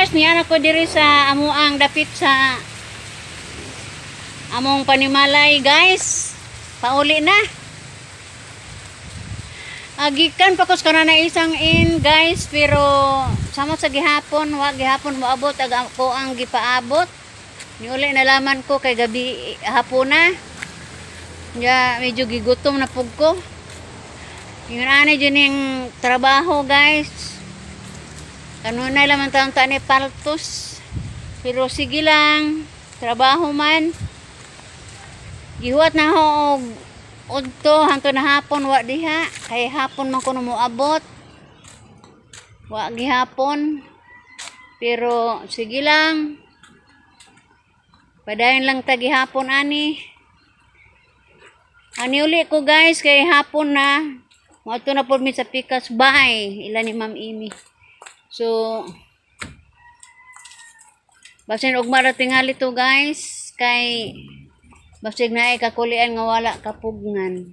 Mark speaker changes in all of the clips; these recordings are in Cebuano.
Speaker 1: Guys, niya ko diri sa amuang dapit sa among panimalay, guys. Pauli na. Agikan pa ko sa kanana isang in, guys, pero sama sa gihapon, wa gihapon moabot ag ako ang gipaabot. Niuli na laman ko kay gabi hapon na. Ya, medyo gigutom na pug ko. Yun ani jud ning trabaho, guys. Kanunay lang man taon ni paltos. Pero sige lang, trabaho man. Gihuwat na ho og udto hanto na hapon wa diha kay hapon man kuno moabot. Wa gihapon. Pero sige lang. Padayon lang ta gihapon ani. Ani uli ko, guys, kay hapon na. Moadto na pod mi sa Pikas Bay ila ni Ma'am Amy. So basin ugma ra tingali to, guys, kay basig naay kakulian nga wala kapugnan.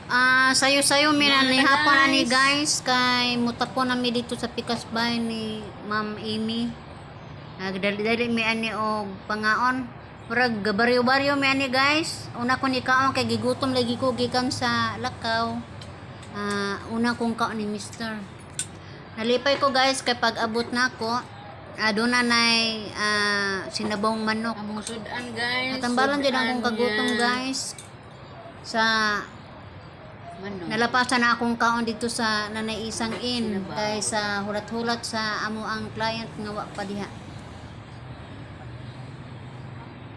Speaker 1: Ah, sayo-sayo mi na ni hapon ani, guys, kay mutapon nami dito sa Pikas Bay ni Ma'am Amy. Nagdali-dali mi ani og pangaon. Murag baryo-baryo mi ani, guys. Una ko ni kaon kay gigutom lagi ko gikan sa lakaw. Ah, una kong kaon ni Mister. Nalipay ko, guys, kay pag abot nako, doon na nay sinabong manok.
Speaker 2: Among sudan, guys.
Speaker 1: Natambalan din akong kagutom, guys. Sa
Speaker 2: Manok.
Speaker 1: Nalapasan na akong kaon dito sa Nanay Isang Inn kay sa hulat-hulat sa amo ang client nga wa pa diha.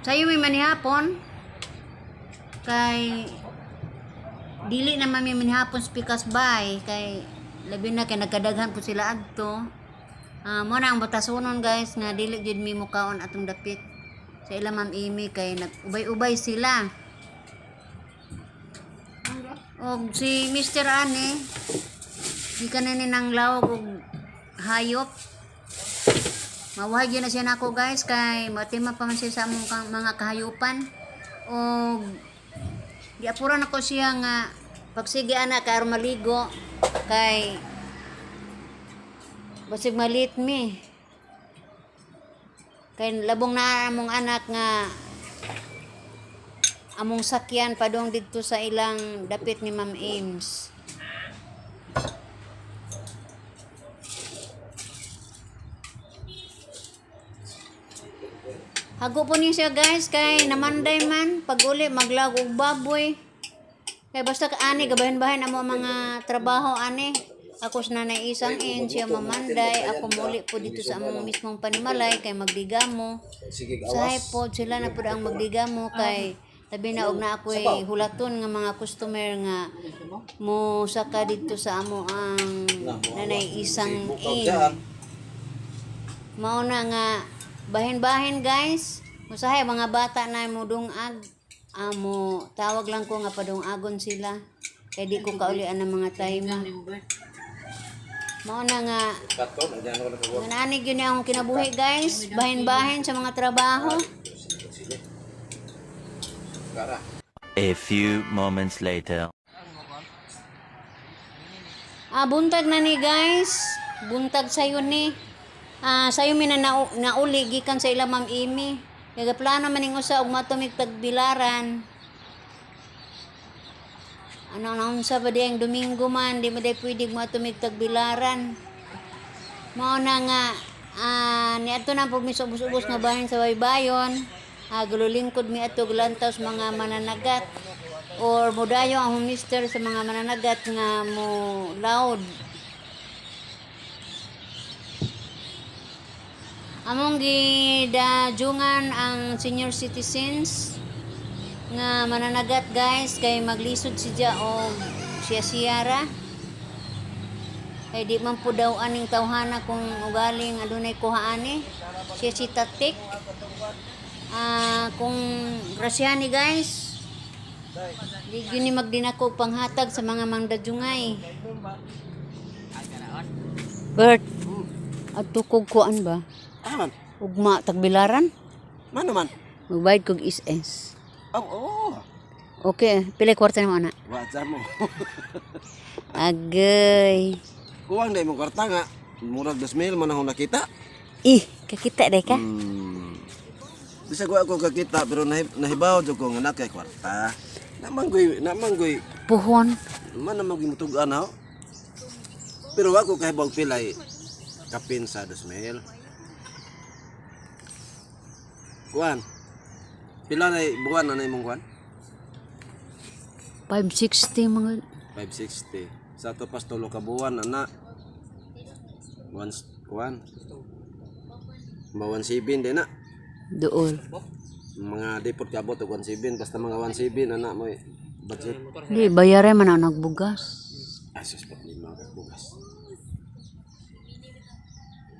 Speaker 1: Sayo may manihapon kay dili na man mi manihapon sa Pikas Bay kay labi na kay nagkadaghan po sila adto. Ah, mo na ang batasonon, guys, nga dili jud mi mukaon atong dapit sa ila Ma'am Amy kay nag-ubay-ubay sila. Og si Mr. Ane, di ka na ni nang lawag og hayop. Mawahay gyud na siya nako, guys, kay matima pa man siya sa among mga kahayupan. Og giapuran ako siya nga pagsige ana kay aron maligo kay basig malit mi. Kay labong na among anak nga among sakyan padong didto sa ilang dapit ni Ma'am Ames. Hago po niyo siya, guys, kay namanday man pag uli maglag og baboy. Kay basta ka ani gabahin-bahin amo ang mga trabaho ani. Ako sa Nanay Isang In, siya mamanday, ako muli po dito sa among mismong panimalay kay magdigamo.
Speaker 3: Sige,
Speaker 1: Sa po sila na pud ang magdigamo kay tabi na og na ako'y hulaton nga mga customer nga mo saka dito sa amo ang Nanay Isang Inn. Mao na nga bahin-bahin, guys. Usahay mga bata na mo dungag amo tawag lang ko nga padungagon sila kay di ko kaulian ng mga time. Mao na nga Nanig yun akong kinabuhi, guys. Bahin-bahin sa mga trabaho.
Speaker 4: A few moments later.
Speaker 1: Ah, buntag na ni, guys. Buntag sayo ni. Ah, sayo mi na nauli gikan sa ila Ma'am Amy. Nagaplano man ning usa og matumig tagbilaran. Ano na unsa ba di ang Domingo man, di mo day pwede matumig tagbilaran. Mao na nga niadto na pud mi sa ubos-ubos nga bahin sa baybayon. Ah, gululingkod mi ato glantaw sa mga mananagat or modayo ang mister sa mga mananagat nga mo loud. Among gidajungan ang senior citizens nga mananagat, guys, kay maglisod siya og siya siyara. Kay di man po daw aning tawhana kung ugaling adunay kuhaan eh. Siya si Tatik. Ah, kung grasya ni, guys. Di gyud ni magdinako panghatag sa mga mangdadjungay. Bert, adto kog kuan ba?
Speaker 3: Ah, man.
Speaker 1: Ugma tagbilaran?
Speaker 3: Mano man?
Speaker 1: Magbayad kog SS.
Speaker 3: Oh, oh.
Speaker 1: Okay, pila kwarta nimo ana.
Speaker 3: Wa sa mo.
Speaker 1: Agay.
Speaker 3: Kuwang na imong kwarta nga. Murag 2,000 man akong nakita.
Speaker 1: Ih, kakita day ka.
Speaker 3: Bisag wa ako kakita pero nahibaw jud ko nga nakay kwarta. Namanggoy
Speaker 1: Puhon.
Speaker 3: man na magimutug-an ha. Pero wa ko kahibaw pilay kapin sa 2,000. Kuan. Pila na buwan na imong kuan?
Speaker 1: 560 mga
Speaker 3: 560. Sa ato pas tulo ka buwan ana. One kuan. Ma 17 din na.
Speaker 1: dool.
Speaker 3: Mga dipot kabot og 17 basta mga 17 ana mo budget.
Speaker 1: Di bayaran man ang nagbugas.
Speaker 3: Asus problema kag bugas.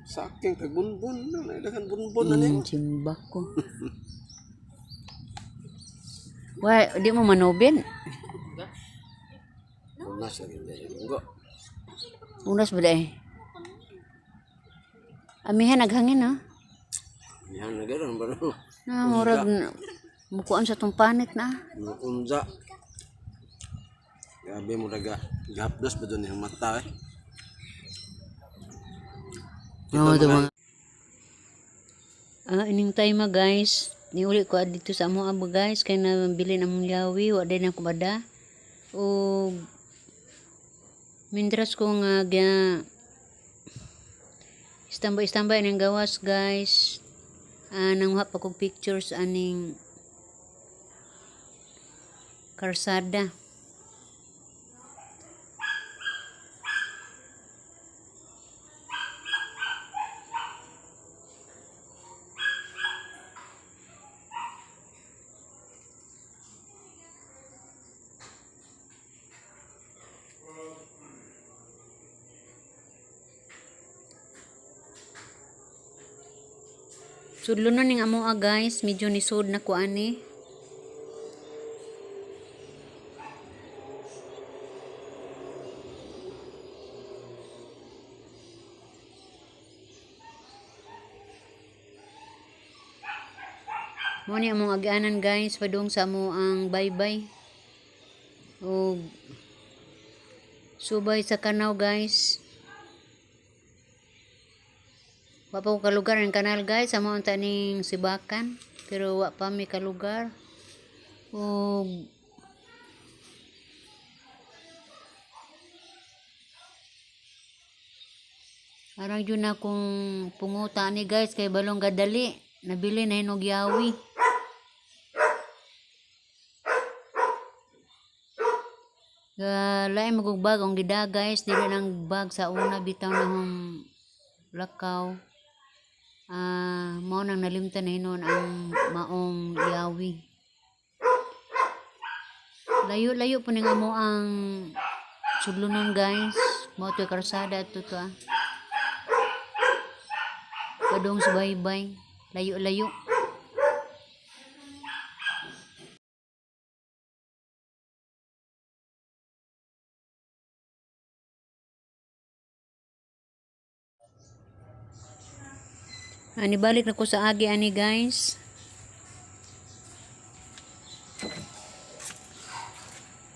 Speaker 3: Saking kag bunbon na naidagan bunbon na niyo.
Speaker 1: Simba ko. Why, di mo manubin?
Speaker 3: Unas lagi dili go.
Speaker 1: Unas ba eh? Amihan naghangin ah.
Speaker 3: Yan na gano'n bro.
Speaker 1: Na murag mukuan sa tong panit na.
Speaker 3: Unza. Grabe mo raga. Gapdos ba doon yung mata eh.
Speaker 1: Oo, mga. Ah, ining time ah, guys. Niuli ko dito sa amo abo guys kay nabili na mong yawi, wa din ako bada. O mindras ko nga gya istambay-istambay ning gawas guys. Ah, nanguha pa kog pictures aning karsada. Sudlo na ning amo ah, guys, medyo nisud na ko ani. Mo ni among agianan guys, padung sa amo ang baybay. Og subay sa kanaw guys. Wa pa ko kalugar ang kanal guys, amo unta ning sibakan, pero wa pa mi kalugar. Og arang jud na kung punguta ni guys kay balong gadali, nabili na hinog yawi. Lain magug bag ang gida guys, dili nang bag sa una bitaw na hong lakaw. Ah, mao nang nalimtan na hinon ang maong yawi. Layo-layo po ning amo ang sudlonon guys. Mao to'y karsada ato to ah. Padung sa baybay. Layo-layo. Ani balik na ko sa agi ani guys.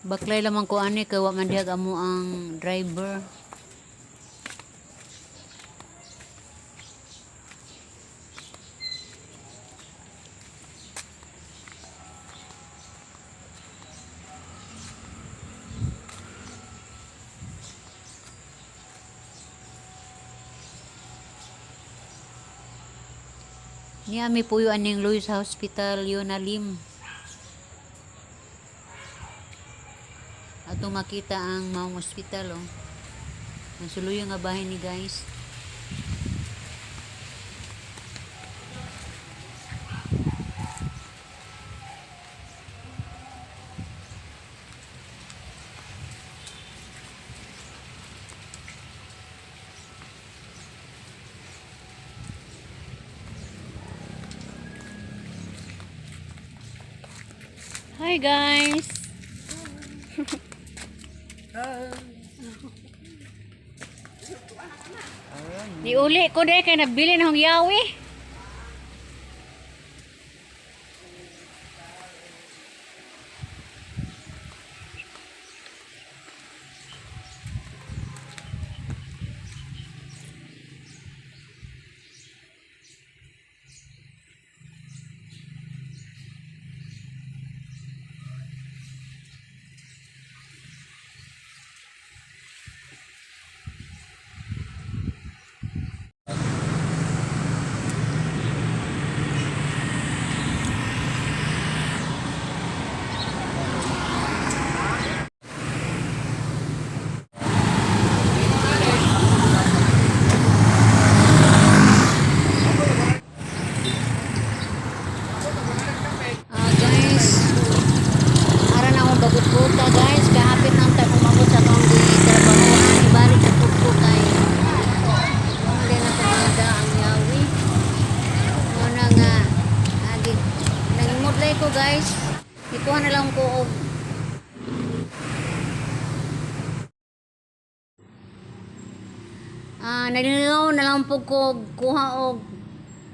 Speaker 1: Baklay lamang ko ani kay wa man dihag amo ang driver. Niya mi puyo aning Luis Hospital Yonalim. Ato makita ang maong hospital oh. Ang suluyo nga bahay ni guys. Hi guys. Niuli ko dahil kay nabili na hong yawi. Nalingaw na lang po ko kuha og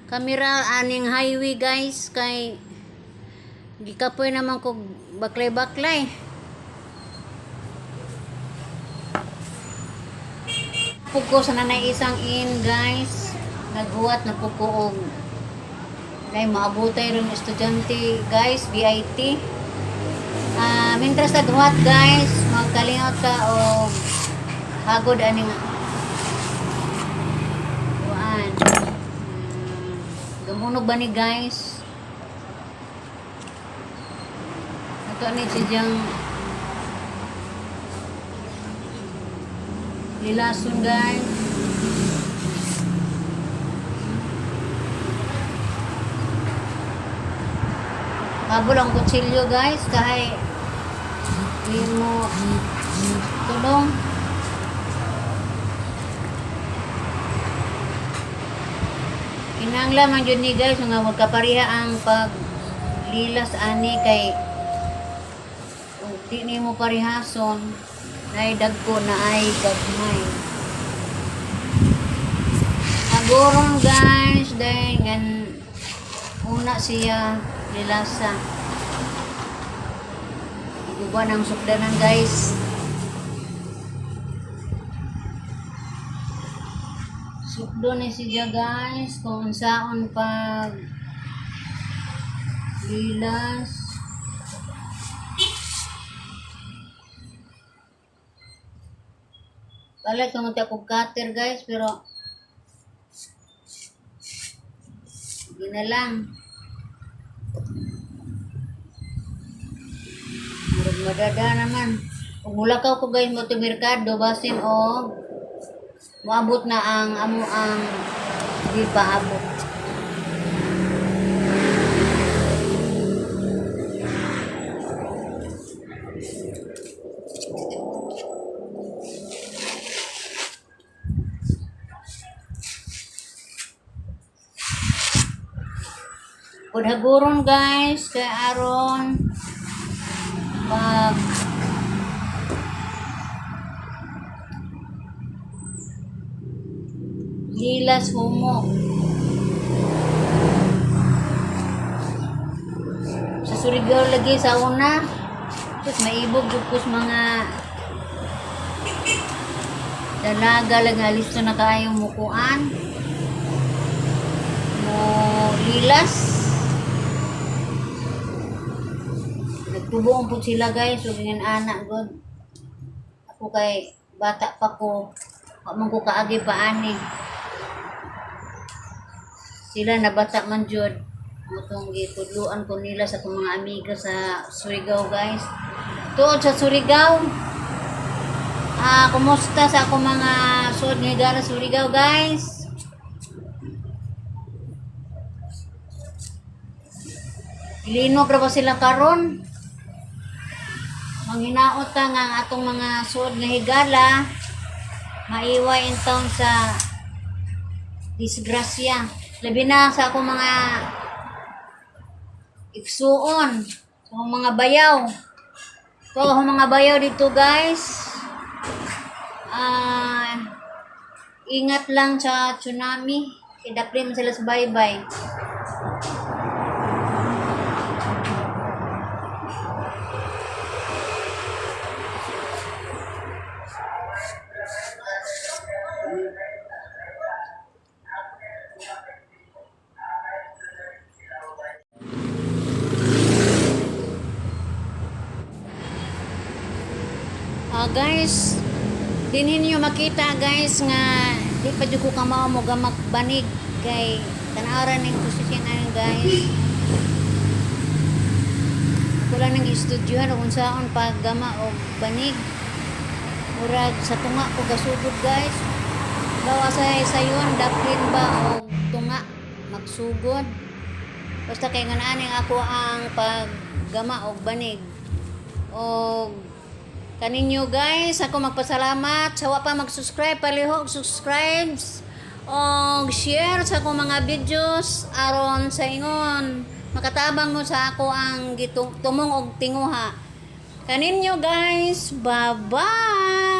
Speaker 1: kamera aning highway, guys, kay gikapoy naman ko baklay-baklay. Puko sa nanay isang in, guys. Naghuwat na po ko og nay maabotay ron estudyante, guys, BIT. Mintras naghuwat, guys, magkalingaw ta og hagod ani nga kuan. Gamunog ba ni, guys? Ato ni sidyang lilason, guys. Habol ang kutsilyo, guys, kahit di mo tulong. Kinahanglan man jud ni, guys, nga magkapareha ang paglilas ani kay ug di nimo parehason nay dagko na ay gagmay. Agoron, guys, dahil ngan una siya lilasa. Guba ng sukdanan, guys. Sukdo ni siya, guys, kung unsaon pag lilas. Wala kung ako cutter, guys, pero hindi na lang. Murag madada naman. Kung mulakaw ko, guys, mo to merkado, basin o moabot na ang amo ang di pa abot. Pudhaguron, guys, kay aron pag lilas humok. Sa Surigao lagi sa una, tapos maibog jud ko sa mga dalaga lang nga listo na kaayo mukuan mo lilas. Nagtuboon po sila, guys, ug ingon ana god. Ako kay bata pa ko, wa man ko kaagi pa ani. Sila nabata man jud. Motong gitudloan ko nila sa akong mga amiga sa Surigao, guys. Tuod sa Surigao. Kumusta sa akong mga suod nga higala Surigao, guys? Linog ra ba sila karon? Manghinaot ta nga ang atong mga suod nga higala maiway in town sa disgrasya. Labi na sa akong mga igsuon, sa akong mga bayaw. Ito akong mga bayaw dito, guys. Ingat lang sa tsunami. Kidapli man sila sa bye-bye. Guys, dinhin niyo makita, guys, nga di pa jud ko kamao mo gamak banig kay tan-awra ning posisyon ani, guys. Wala nang istudyohan kung saon paggama og banig. Murag sa tunga ko gasugod, guys. Bawa sa sayon daplin ba og tunga magsugod. Basta kay nga aning ako ang paggama og banig. Og kaninyo, guys, ako magpasalamat sa wa pa mag-subscribe, palihog subscribe og share sa akong mga videos aron sa ingon makatabang mo sa ako ang tumong og tinguha. Kaninyo, guys, bye-bye.